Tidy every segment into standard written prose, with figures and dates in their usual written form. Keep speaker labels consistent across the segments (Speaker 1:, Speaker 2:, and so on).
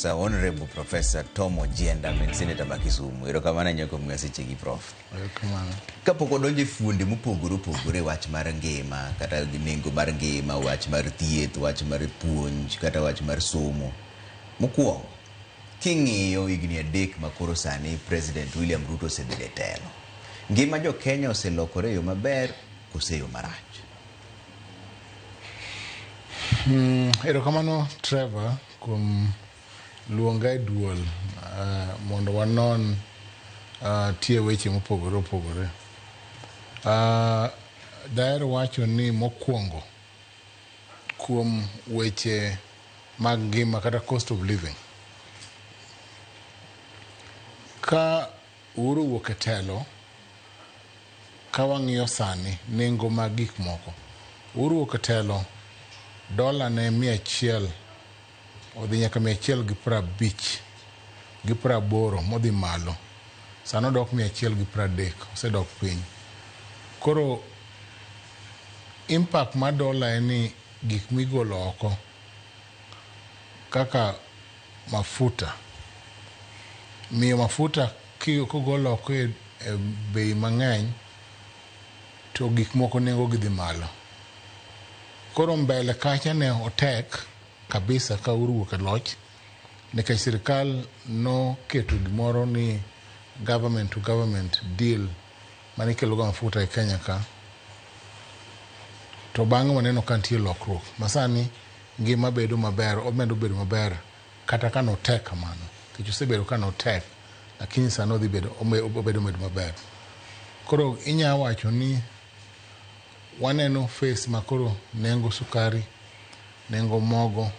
Speaker 1: Professor, Honorable Professor Tom Ojienda, min Senator ma Kisumu. Erokamano ahinya kuom miya sechegi, Prof.
Speaker 2: Erokamano.
Speaker 1: Kapok wadonjo e fuonde mopogore opogore, wach mar ngima kata nengo mar ngima, wach mar thieth, wach mar puonj kata wach mar somo. Mokwongo, king'iyo higni 3 ma koro sani President William Ruto osebedo e telo, ngima jo Kenya oselokore e yo maber kose e yo marach?
Speaker 2: Erokamano Trevor kuom luonga e duol mondo wanon tie weche mopogore opogore. Daher wacho ni mokwongo kuom weche mag ngima kata cost of living. Ka Uhuru owuok e telo, ka wang'iyo sani nengo mag gik moko, Uhuru owuok e telo, dola ne 100 odhi nyaka 150 gi 80 modhi malo. Sani odok 130, osedok piny. Koro impact mar dola en ni gik migolo oko kaka mafuta, miyo mafuta kogol oko e bei mang'eny to gik moko nengo gi dhi malo. Koro mbele kacha ne otek kabisa ka Uhuru owuok e loch nikech sirikal noketo gimoro ni government to government deal mane ikelo go mafuta e Kenya ka. To bang'e waneno ka nitie lokruok ma sani ngima bedo maber, omedo bedo maber kata ka notek kamano. Nikech osebedo ka notek, lakini sani odhi bedo, obedo medo maber. Koro inya wacho ni waneno phase ma koro nengo sukari, nengo mogo,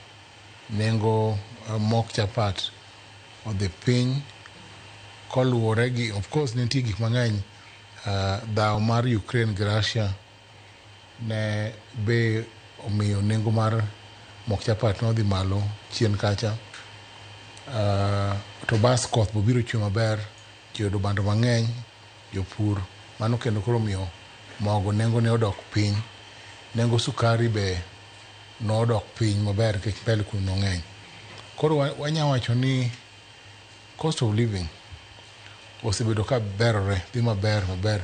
Speaker 2: nengo mok chapat odhi piny koluwore gi, of course nitie gik mang'eny, dhawo mar Ukraine gi Russia ne be omiyo nengo mar mok chapat nodhi malo chien kacha. To bas koth be obiro chwe maber, ji oyudo bando mang'eny, jopur mano kendo koro omiyo mogo nengo ne odok piny. Nengo sukari be nodok piny maber nikech mbele kuno nong'eny. Koro wanya wacho ni cost of living osebedo ka berore, dhi maber maber.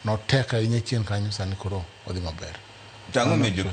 Speaker 2: Notek ahinya chien kanyo, sani koro odhi maber.
Speaker 1: To ang'o miyo jo